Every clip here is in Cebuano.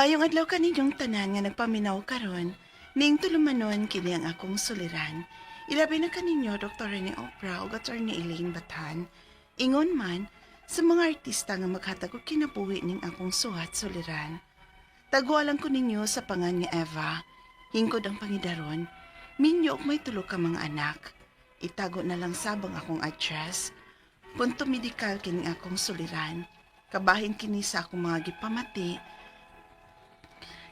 Maayong adlaw kaninyong tanan nga nagpaminaw karon, ning tulumanon kini ang akong suliran. Ilabi na kaninyo Dr. Rene Opra ug Attorney Elaine Batan. Ingon man sa mga artista nga maghatag og kinabuhi ning akong suhat suliran. Tagualan ko ninyo sa pangan nga Eva, hingkod ang pangidaron, minyo og may tulo ka mga anak. Itago na lang sabang akong address. Punto medikal kini akong suliran. Kabahin kini sa akong mga gipamati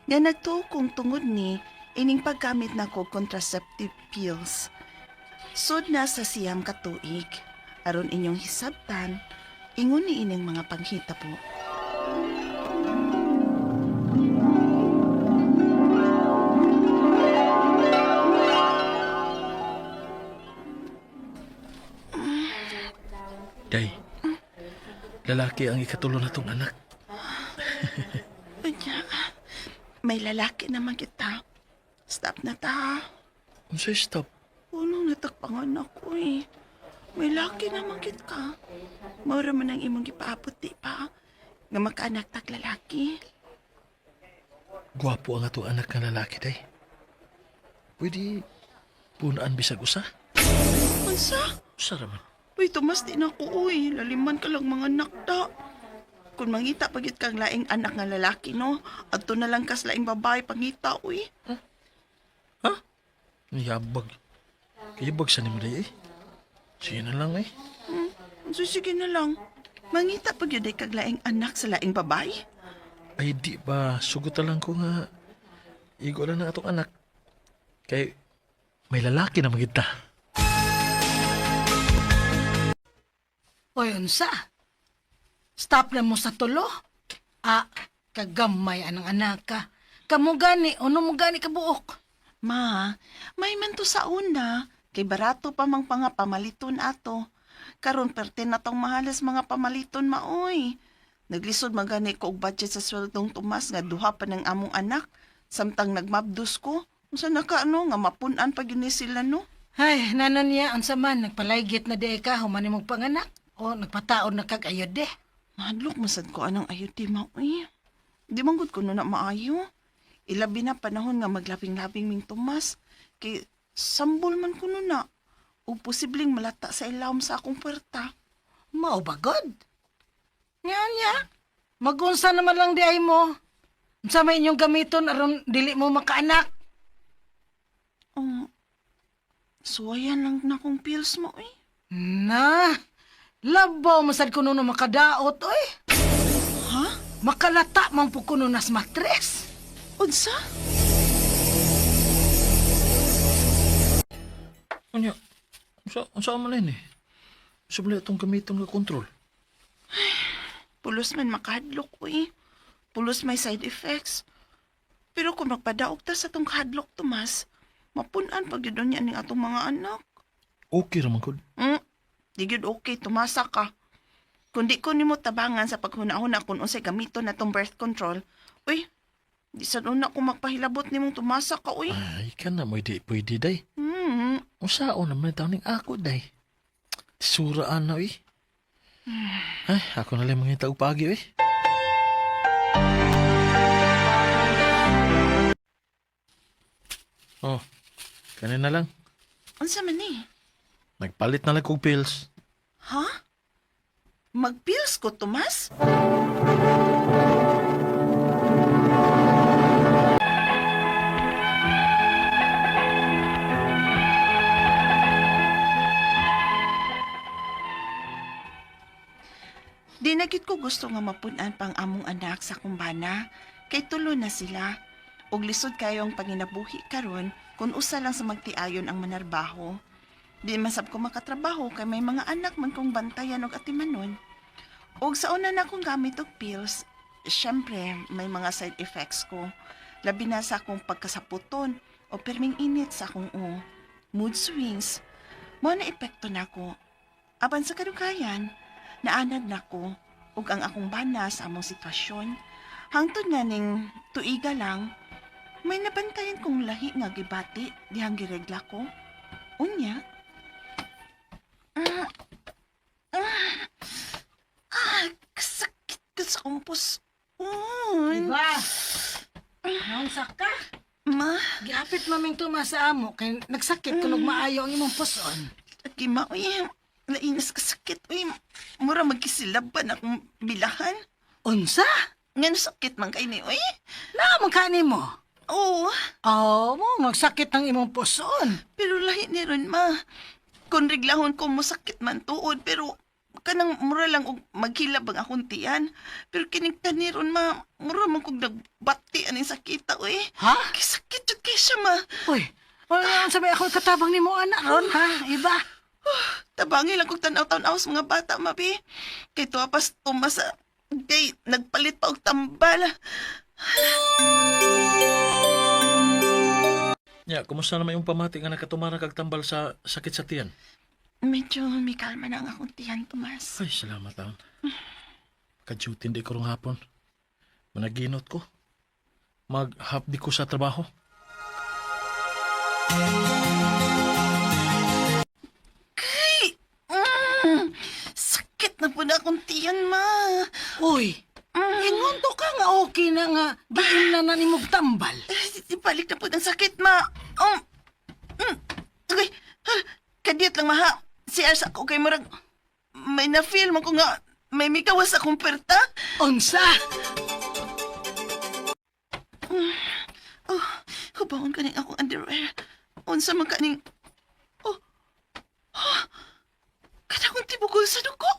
nga nagtuo kong tungod ni ining paggamit nako contraceptive pills. Sud na sa 9 ka tuig. Aron inyong hisabtan, ingon ni ining mga panghitabo. Day, lalaki ang ikatulo na tong anak. Unya, may lalaki naman kita. Stop na ta. Unsay stop? Unong natakpangan ako eh. May laki naman kit ka. Maura man ang imong gipaabot di pa. Nga makaanak tag lalaki. Gwapo ang atong anak nga lalaki, day. Pwede punaan bisag usa? Unsa? Usa ra man. Uy, Tomas, di na ko, uy. Laliman ka lang mga anak ta. Kung mangita pagit kang laing anak nga lalaki, no? Adto na lang kas laing babae pangita, uy. Ha? Yabag. Kayabag sa nimo day eh. Sige na lang eh. So, sige na lang. Mangita pag yun ay kag laing anak sa laing babae. Ay di ba, sugot na lang ko nga igo lang ang atong anak. Kay may lalaki na magita. Oy, unsa? Stop na mo sa tulo. Ah, kagamay anang anak ka. Kamo gani, uno mo gani kabuok. Ma, may man to sa una. Kay barato pa mang panga pamaliton ato. Karon perte na tong mahalas mga pamaliton maoy. Naglisod magani ko og budget sa sweldong Tomas nga duha pa ng among anak. Samtang nagmabdos ko. Unsa na ka ano nga mapun-an pa gyud ni sila no? Ay, nanon niya, unsa man, nagpalaygit na di ka, human mong panganak. O, nagpataon na kag ayod de. Mahadlok masad ko anang ayo di maoy. Di man gud kuno na maayo. Ilabi na panahon nga maglabing-labing ming Tomas. Kay sambol man kuno na. O posibleng malata sa ilawom sa akong puwerta. Mao ba god? Nga niya, magunsa naman lang di ay mo. Unsa may inyong gamiton aron dili mo makaanak? Suwayan lang na kong pills mo eh. Na, labaw masad kuno no makadaot oy. Ha? Makalata man po kuno nas matres. Unsa? Unya, unsa man ini? Unsa man itong gamiton nga control? Pulos man makahadlok ko eh. Pulos may side effects. Pero kung magpadaog ta sa tong kahadlok, Tomas, mapunan pag yun niya ning atong mga anak. Okay ra man gud. Di gyud okay, tumasa ka. Kung di ko nimo tabangan sa paghuna-huna kung unsay gamiton na tong birth control, uy, di sa una ko magpahilabot nimong tumasa ka, uy. Ay, kana mo di pwede day. Unsaon naman taon ning ako day. Suraan na eh. Ay, ako na lang mangita og paagi eh. Oh, kanin na lang. Unsa man ni? Nagpalit na lang kog pills. Ha? Magpills ko, Tomas? Di na gid ko gusto nga mapun-an pang among anak sa kumbana. Kay tulo na sila. Og lisod kayo ang panginabuhi karon kung usa lang sa magtiayon ang manarbaho. Di masab ko makatrabaho kay may mga anak man kong bantayan og atimanon. Og sa una na akong gamit og pills, syempre may mga side effects ko. Labi na sa akong pagkasaputon o perming init sa akong o. Mood swings. Mo na epekto nako. Apan sa kadugayan, naanad nako ug ang akong bana sa among sitwasyon. Hangtod nga ning tuiga lang, may nabantayan kong lahi nga gibati dihang giregla ko. Unya, kasakit ka sa akong puson. Diba? Naunsa ka? Ma, Gihapit maming tuma sa amo kay nagsakit kunog maayo ang imong puson. lagi ma, uy. Lainas ka sakit, uy. Mura magkisilaban akong bilahan. Unsa? Nga sakit man kay ni, uy. Naa man ka nimo? Oo, Oh, mo magsakit ang imong puson. pero lahi ni ron, ma. Kung reglahon ko mo sakit man tuod, pero kanang mura lang og maghilab ang akong tiyan. Pero kining kaniron, ma, mura man kog nagbati aning sakita, uy. Ha? Kay sakit jud kay siya, ma. Uy, unsa may ako katabang nimo ana ron ha? Iba. Tabangi lang kog tanaw-tanaw sa mga bata, mabi. Kay tuwa pas tumasa, kay nagpalit pa og tambal. Ya, kumusta naman yung pamati nga nakatumara kag tambal sa sakit sa tiyan? Medyo may kalma na ang akong tiyan, Tomas. Ay, salamat taon. Ka-duty hindi ko rong hapon. Managinot ko. Mag-half di ko sa trabaho. Kay! Sakit na po na akong tiyan, ma. Uy, ingon to ka nga okay na nga giin na na nimog tambal. Eh, balik na po ng sakit, ma. Okay. Kadiyot lang, maha. Si Ars ako kay murag... May na-feel mo ko nga may mikawas akong perta. Unsa? Oh, hubaon kaning akong underwear. Unsa man kaning... Oh, oh, kada akong tibugol sa dugo.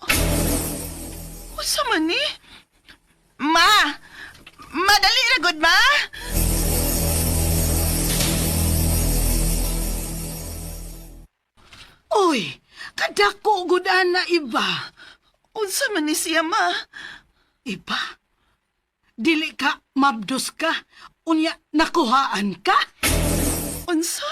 Unsa man ni? Ma! Madali ra gud, ma! Uy, kadako gud ana iba. Unsa man ni siya, ma? Iba? Dili ka mabdos ka. Unya nakuhaan ka? Unsa?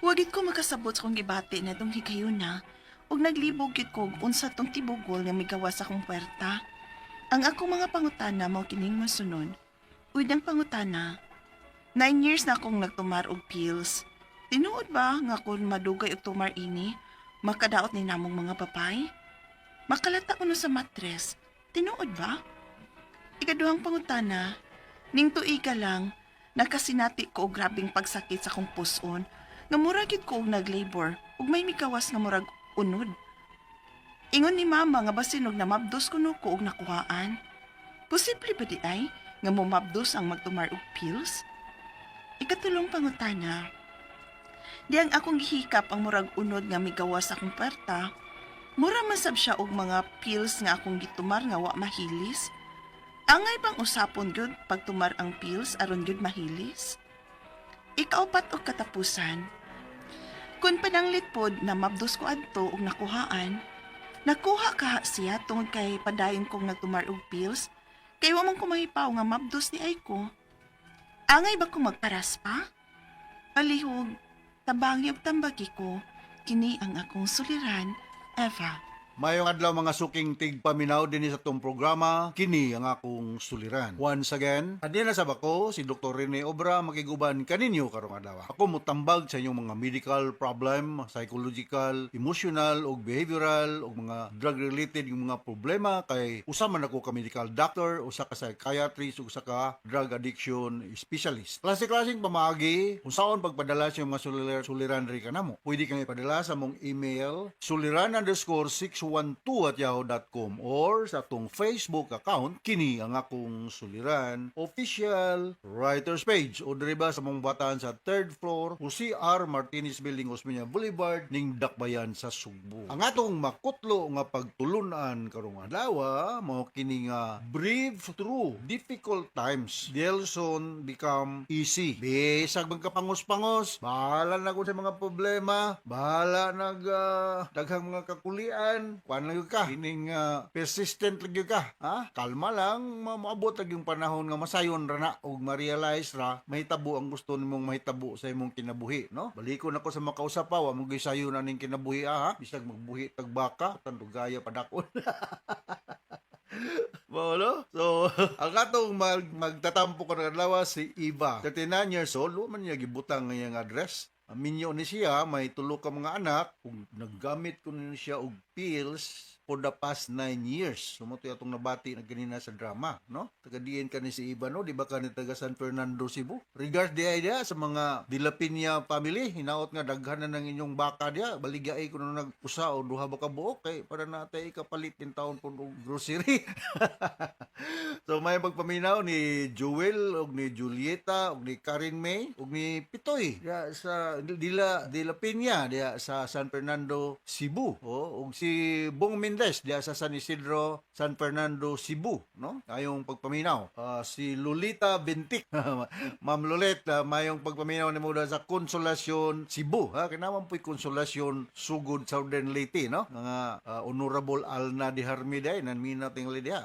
Wagit ko makasabot sa kong gibati na itong higayuna ug naglibog gyud ko og unsa tong tibugol nga migawas akong puwerta. Ang akong mga pangutana mao kining mosunod. Unang pangutana, 9 years na akong nagtumar og pills. Tinuod ba nga kung madugay og tumar ini, makadaot ni namong mga papay? Makalata kuno sa matres. Tinuod ba? Ikaduhang pangutana, ning tuiga lang, nakasinati ko og grabing pagsakit sa akong puson, nga mura gyud ko og naglabor ug may mikawas nga murag unod. Ingon ni mama nga basin og namabdos kuno ko og nakuhaan. Posible ba di ay nga mumabdos ang magtumar og pills? Ikatulong pangutana, di ang akong gihikap ang murag unod nga migawas akong puwerta, mura man sab siya og mga pills nga akong gitumar nga wa mahilis. Angay bang usapon gyud pagtumar ang pills aron gyud mahilis? Ikaupat og katapusan. Kun pananglit pod na mabdos ko adto og nakuhaan, nakuha ka siya tungod kay padayon kong nagtumar og pills, kay wa man ko mahipaw nga mabdos ni ay ko. Angay ba ko magparas pa? Palihog, tabangi og tambagi ko, kini ang akong suliran, Eva. Mayong adlaw mga suking tigpaminaw dinhi sa atong programa, kini ang akong suliran. Once again, adina sa bako si Dr. Rene Obra makiguban kaninyo karong adlaw. Ako motambag sa inyong mga medical problem, psychological, emotional ug behavioral ug mga drug related yung mga problema kay usa man ako ka medical doctor, usa ka psychiatrist ug usa ka drug addiction specialist. Klase-klaseng pamaagi unsaon pagpadala sa inyong mga suliran ri kanamo. Pwede kang ipadala sa mong email suliran_612@yahoo.com or sa atong Facebook account kini ang akong suliran official writers page o diri ba sa mong bataan sa third floor o CR Martinez Building, Osmeña Boulevard ning Dakbayan sa Sugbo. Ang atong makutlo nga pagtulunan karong adlaw mao kini nga brave through difficult times. Delson become easy. Bisag magkapangos-pangos, bahala na ko sa mga problema, bahala nag daghang mga kakulian, kuan lang gyud ka. Kining persistent lang gyud ka, ha? Kalma lang, maabot lang yung panahon nga masayon ra na ug ma-realize ra mahitabo ang gusto nimong mahitabo sa imong kinabuhi, no? Balikon ako sa makausap pa, wa mo gyud sayon aning kinabuhi ah, ha? Bisag magbuhi tag baka, tandugaya padakon. Mao, so, ang atong magtatampo ko ng adlaw si Eva. 39 years old, wa man niya gibutang nga iyang address. Minyo ni siya, may tulo ka mga anak, ug naggamit kuno ni siya og pills for the past 9 years. So mao atong nabati na ganina sa drama, no? Taga diin ka ni si Iba, no? Di ba ka ni taga San Fernando, Cebu? Regards di ay sa mga De La Peña family, hinaot nga daghan na ng inyong baka diya. Baligyai kuno nag usa o duha ba ka buok kay para natay kapalit in taon pud og grocery. So may pagpaminaw ni Joel ug ni Julieta ug ni Karen May ug ni Pitoy diya sa Dila Peña diya sa San Fernando, Cebu. O, ug si Bong Mendez diya sa San Isidro, San Fernando, Cebu, no? Ayong pagpaminaw. Si Lolita Bentik. Ma'am Lolet, mayong pagpaminaw nimo diha sa Consolacion, Cebu, ha? Kinaman po'y Consolacion, Sugod, Southern Leyte, no? Mga Honorable Alna Di Harmiday nanmina tingali diha.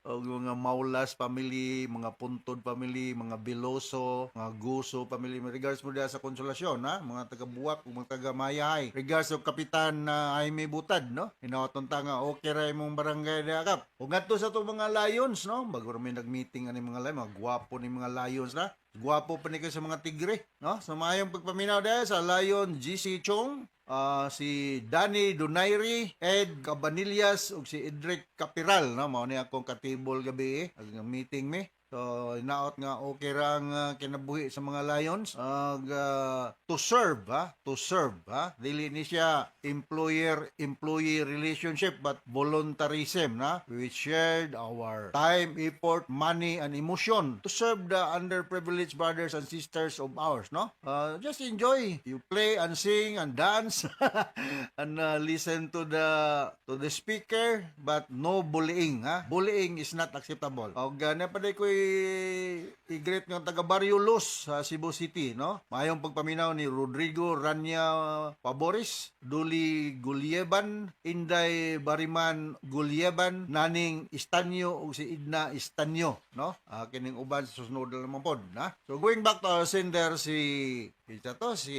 Og mga Maulas family, mga Puntod family, mga Beloso, mga Guso family. Regards mo diha sa Consolacion, ha? Mga taga Buwak ug mga taga Mayahay. Regards sa Kapitan na Jaime Butad, no? Hinaoton ta nga okay ra imong barangay diha, Kap. Ug ngadto sa atong mga Lions, no? Bago ra mi nag-meeting ani mga Lions, mga gwapo ni mga Lions na. Gwapo pa ni kayo sa mga tigre, no? Sa maayong pagpaminaw diha sa Lion GC Chong, si Danny Donairi, Ed Cabanillas ug si Edric Capiral, no? Mao ni akong katibol gabi eh. Ang meeting mi. So, hinaot nga okay ra ang kinabuhi sa mga Lions. Ag to serve, ha? To serve, ha? Dili ni siya employer-employee relationship but voluntarism, na? We shared our time, effort, money, and emotion to serve the underprivileged brothers and sisters of ours, no? Just enjoy. You play and sing and dance and listen to the speaker, but no bullying, ha? Bullying is not acceptable. Og na pa ko i-greet nga taga Barrio Luz sa Cebu City, no? Mayong pagpaminaw ni Rodrigo Rania Pabores, Duli Gulyeban, Inday Bariman Gulyeban, Naning Istanyo ug si Idna Istanyo, no? Kining uban sa susunod na naman pod, na? So going back to our sender, si isa to si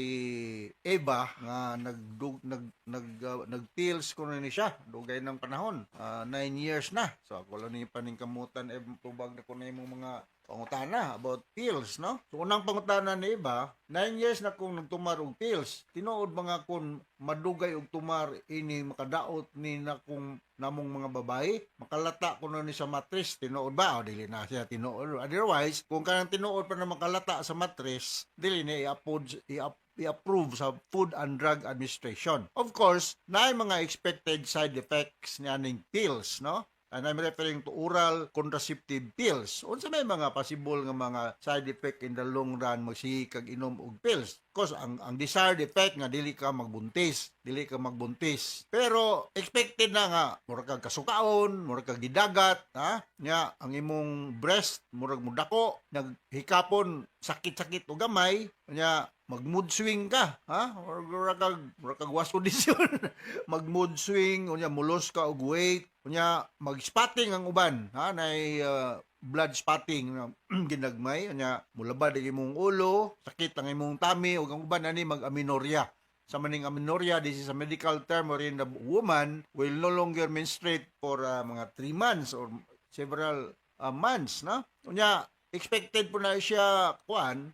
Eva nga nag nag nag nag-pills kuno ni siya dugay ng panahon, 9 years na. So ako lang ni paningkamutan eh tubag na kuno imong mga pangutana about pills, no? So unang pangutana ni Eva, 9 years na kong nagtumar og pills, tinuod mga kun madugay og tumar ini makadaot ni na kung namong mga babae, makalata kuno ni sa matris, tinuod ba? O dili na siya tinuod. Otherwise, kung kanang tinuod pa na makalata sa matris, dili ni i-approve sa Food and Drug Administration. Of course, naay mga expected side effects niya ning pills, no? And I'm referring to oral contraceptive pills. Unsa may mga possible nga mga side effect in the long run magsige kag inom og pills? Cause ang desired effect nga dili ka magbuntis, dili ka magbuntis. Pero expected na nga murag kag kasukaon, murag kag gidagat, ha? Nya ang imong breast murag mudako, naghikapon sakit-sakit og gamay, nya mag mood swing ka, ha? Or murag kag waso disyon. Mag mood swing, unya mulos ka og weight, unya mag spotting ang uban, ha? Nay blood spotting na ginagmay, unya mulabad ang imong ulo, sakit ang imong tummy ug ang uban ani mag amenorrhea. Sa maning amenorrhea, this is a medical term wherein the woman will no longer menstruate for mga 3 months or several months, no? Unya expected po na siya kuan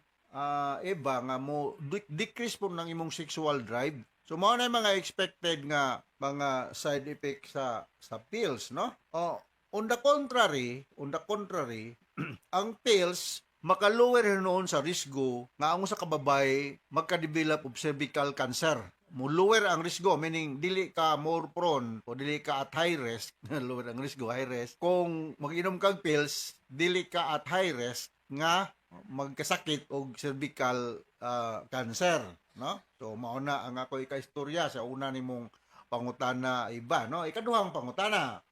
Eva nga mo decrease po ng imong sexual drive. So mao na yung mga expected nga mga side effects sa pills, no? Oh, on the contrary, ang pills makalower noon sa risgo nga ang usa ka babae magka-develop of cervical cancer. Mo lower ang risgo, meaning dili ka more prone o dili ka at high risk, lower ang risgo, high risk. Kung mag-inom kag pills, dili ka at high risk nga magkasakit og cervical cancer, no? So mao na ang ako ikaistorya sa una nimong pangutana, iba, no? Ikaduhang pangutana,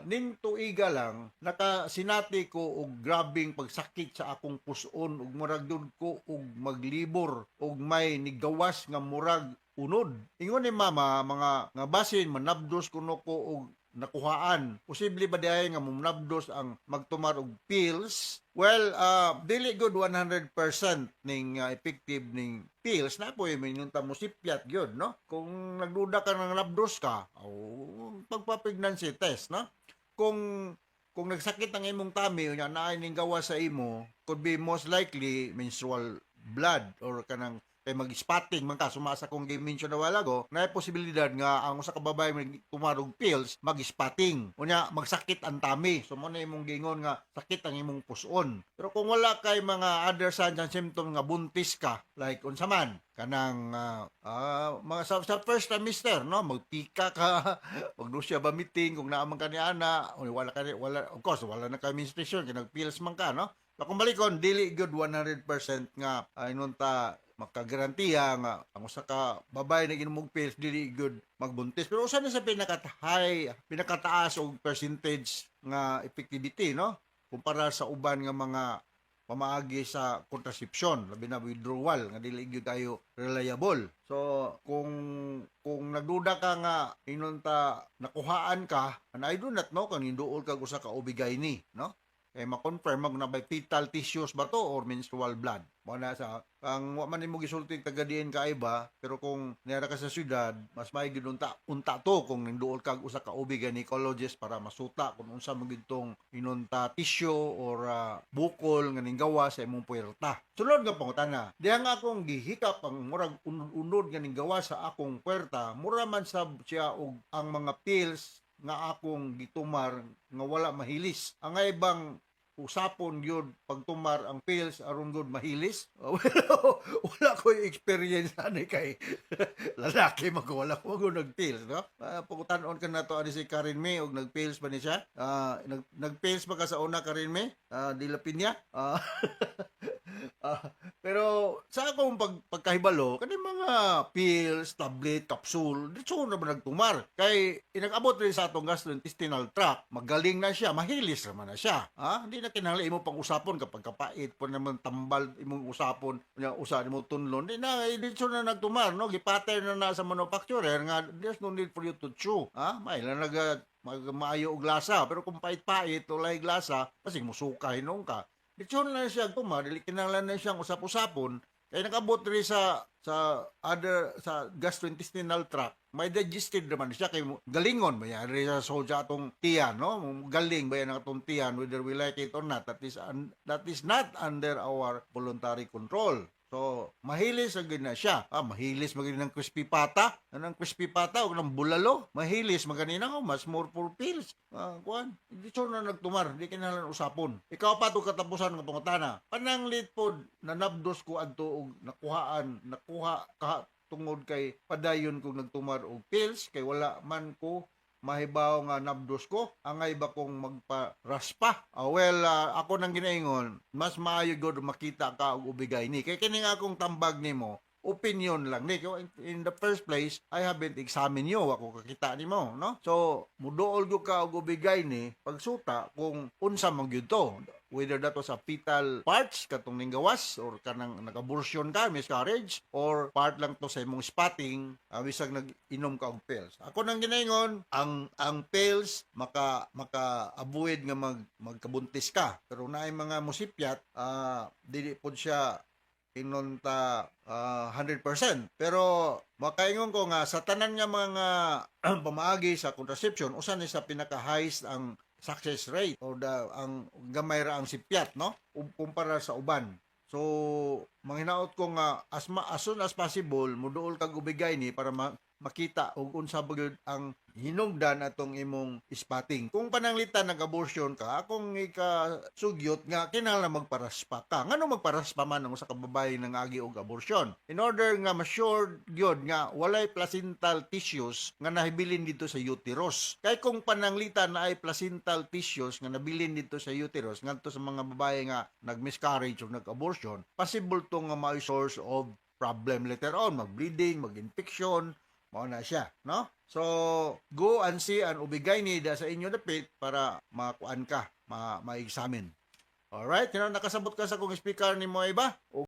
ning tuiga lang nakasinati ko og grabing pagsakit sa akong puson ug murag dud ko og maglibor ug may nigawas nga murag unod. Ingon ni mama mga nga basin manabdos kuno ko og nakuhaan. Posible ba diay nga munabdos ang magtumar og pills? Well, dili good 100% ning effective ning pills na po mingon ta mo sipyat gyud, no? Kung nagduda ka ng nabdos ka, oh, pagpa-pregnancy test, no? Kung nagsakit ang imong tummy unya naay ning gawas sa imo, could be most likely menstrual blood or kanang Kay mag-spotting man ka, suma sa kong gi-mention a while ago, na posibilidad nga ang usa ka babae mag tumar og pills, mag-spotting. Unya magsakit ang tummy. So mo na imong giingon nga sakit ang imong puson. Pero kung wala kay mga other signs and symptoms nga buntis ka, like unsa man, kanang mga sa first trimester, no, magpika ka, mag-nausea, vomiting kung naa man ka ni ana, o wala ka ni, wala, of course wala na kay menstruation kay nag-pills man ka, no? So, kung balikon, dili good 100% nga inunta makagarantiya nga ang usa ka babae na ginom og pills dili good magbuntis. Pero usa na sa pinaka high, pinakataas og percentage nga effectivity, no, kumpara sa uban nga mga pamaagi sa contraception, labi na withdrawal nga dili gyud kayo reliable. So kung nagduda ka nga inunta nakuhaan ka, and I do not know kung ninduol kag usa ka OB-GYN, no, kay ma-confirm mag na by fetal tissues ba to or menstrual blood. Mo na sa ang wa man nimo gisulti taga diin ka iba, pero kung niara ka sa syudad, mas may gyud unta unta to kung ninduol kag usa ka OB gynecologist para masuta kung unsa man gyud tong inunta tissue or bukol nga ninggawa sa imong puwerta. Sulod nga pangutana, diha nga akong gihikap ang murag unod nga ninggawa sa akong puwerta, mura man sab siya og ang mga pills nga akong gitumar nga wala mahilis. Ang ibang usapon gyud pagtumar ang pills aron gud mahilis. Wala ko experience ani kay lalaki man ko, wala ko gud nag-pills, no? Pagutanon ka na to ani si Karen May og nag-pills ba ni siya? Nag-pills ba ka sa una, Karen May? Dila Pinya? Pero sa akong pagkahibalo, kani mga pills, tablet, capsule, dito na ba nagtumar? Kay inag-abot rin sa atong gastrointestinal tract, magaling na siya, mahilis naman na siya. Ha? Hindi na kinahanglan imo pang usapon kapag kapait po naman tambal imong usapon, unya usa nimo tunlon, di na dito na nagtumar, no? Gipattern na na sa manufacturer nga there's no need for you to chew. Ha? May lang nag mag maayo og lasa, pero kung pait-pait o lahi lasa, basig musuka hinuon ka. Dito na siya tumar, dili kinahanglan na siyang usap-usapon kay nakabot rin sa other sa gastrointestinal tract, may digested naman siya kay galingon ba yan rin sa soldier atong tiyan, no? Galing ba yan ang atong tiyan, whether we like it or not, that is not under our voluntary control. So mahilis ang na siya. Mahilis magani ng crispy pata. Anong crispy pata o ng bulalo, mahilis magani na mas more for pills. Kuan di na nagtumar, di kinahanglan usapon. Ikaw pa to katapusan nga pangutana: pananglit pod nanabdos ko adto og nakuhaan, nakuha ka tungod kay padayon kong nagtumar og pills kay wala man ko mahibaw nga nabdos ko? Angay ba kong magparaspa? Well, ako nang ginaingon, mas maayo gud makita ka og OB-GYN kay kini nga akong tambag nimo, opinion lang ni. In the first place, I haven't examined you, ako kakita nimo, no? So muduol gyud ka og OB-GYN pagsuta kung unsa man gyud to, whether that was a fetal parts katong ninggawas or kanang nag-abortion ka, miscarriage, or part lang to sa imong spotting bisag nag-inom ka og pills. Ako nang ginaingon, ang pills maka avoid nga magkabuntis ka, pero naay mga musipyat, dili pod siya inunta 100%. Pero makaingon ko nga sa tanan nga mga pamaagi sa contraception, usa ni sa pinaka-highest ang success rate or ang gamay ra ang sipyat, no, kumpara sa uban. So manghinaot ko nga as soon as possible muduol kag OB-GYN para makita og unsa ba gyud ang hinungdan atong imong spotting. Kung pananglitan nag-abortion ka, akong ikasugyot nga kinahanglan magparaspa ka. Ngano magparaspa man ang usa ka babae nang agi og abortion? In order nga ma-sure gyud nga walay placental tissues nga nahibilin dito sa uterus. Kay kung pananglitan na ay placental tissues nga nabilin dito sa uterus ngadto sa mga babae nga nag-miscarriage o nag-abortion, possible to nga may source of problem later on, mag-bleeding, mag-infection, mao na siya, no? So, go and see an OB-GYN da sa inyo dapit para makuan ka, ma-examine. Alright, nakasabot ka sa kong speaker ni mo iba? O